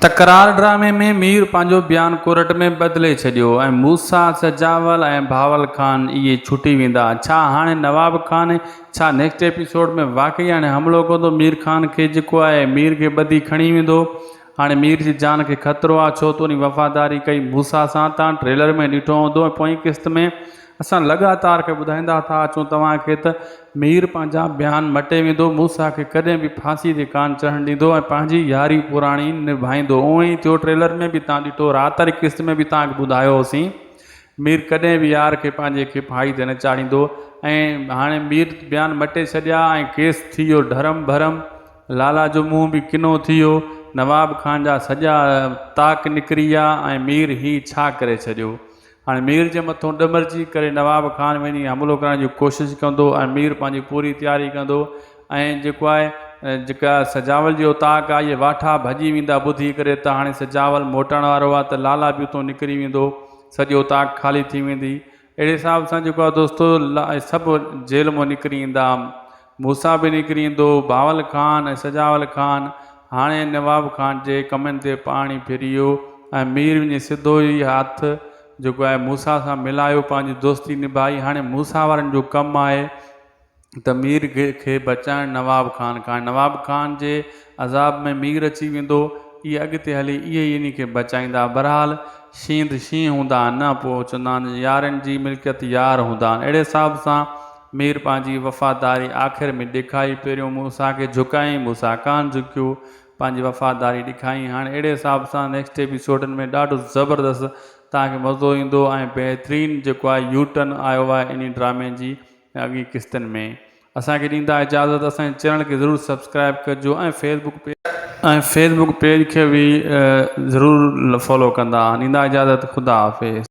تڪرار ڊرامي ۾ مير پنهنجو بيان ڪورٽ ۾ بدلي ڇڏيو ۽ موسيٰ، سجاول ۽ بهاول خان اهي ڇٽي ويندا. ڇا هاڻي نواب خان ڇا نيڪسٽ ايپيسوڊ ۾ واقعي هاڻي حملو ڪندو مير خان کي جيڪو آهي مير کي ٻڌي کڻي ويندو هاڻي مير جي جان کي خطرو آهي ڇو ته انهي وفاداري ڪئي موسيٰ سان تان ٽريلر ۾ ڏٺو هوندو ۽ پوئين قسط ۾ اسان لڳاتار کي ٻڌائيندا ٿا اچون توهان کي ته مير پنهنجا بيان مٽي ويندو، موسيٰ کي ڪڏهن به ڦاسي تي ڪانه چڙهڻ ڏيندو ۽ پنهنجي ياري پراڻي نڀائيندو. اونئن ئي ٿيو ٽريلر ۾ به توهان ڏٺو رات واري قسط ۾ به توهان کي ٻڌايو هوسين مير ڪڏهن به يار کي پنهنجي کي ڦاهي تي نه چاڙهيندو ۽ هاڻي مير بيان مٽي ڇڏيا ۽ ڪيس ٿي ويو ڍرم ڀرم لالا جو منهن به ڪنو ٿي ويو نواب خان جا سڄا طاق نڪري ويا ۽ مير هي ڇا ڪري ڇڏيو. هاڻي مير جي مٿون ڏمرجي ڪري نواب خان وڃي حملو ڪرڻ جي ڪوشش ڪندو ۽ مير پنهنجي پوري تياري ڪندو ۽ جيڪو آهي جيڪا سجاول جي اوطاق آهي اهي واٺا ڀڄي ويندا ٻڌي ڪري ته هاڻي سجاول موٽڻ وارو آهي ته لالا به اتو نڪري ويندو سڄي اوطاق خالي ٿي ويندي اهڙي حساب سان جيڪو آهي دوستو سڀ جيل مون نڪري ايندا موسيٰ به نڪري ايندو، بهاول خان ۽ سجاول خان هاڻي نواب خان جي ڪمن تي پاڻي ڦري ويو ۽ مير وڃي سڌو ئي هٿ جيڪو آهي موسيٰ سان ملايو پنهنجي دوستي نڀائي هاڻي موسيٰ وارن جو ڪم آهي ته مير کي بچائڻ نواب خان کان نواب خان جي عذاب ۾ مير اچي ويندو اهي اڳتي هلي اهي ئي انهي کي بچائيندا بهرحال شينهن ته شينهن هوندا آهن نه پوء چوندا آهن يارن جي ملڪيت يار هوندا آهن اهڙي حساب سان مير پنهنجي وفاداري آخر ۾ ڏيکائي. پهريون موسيٰ کي جهڪايائين، موسيٰ ڪانه جهڪيو، پنهنجي وفاداري ڏيکائين. هاڻي اهڙي حساب سان نيڪسٽ ايپيسوڊن ۾ ڏاڍو زبردست توهان کي مزو ايندو ۽ بهترين جيڪو آهي يو ٽرن آيو آهي انهي ڊرامي جي اڳين قسطن ۾ اسان کي ڏيندا اجازت اسان جي چينل کي ضرور سبسڪرائب ڪجو ۽ فيسبوڪ پيج ۽ فيسبوڪ پيج کي به ضرور فالو ڪندا ڏيندا اجازت خدا حافظ.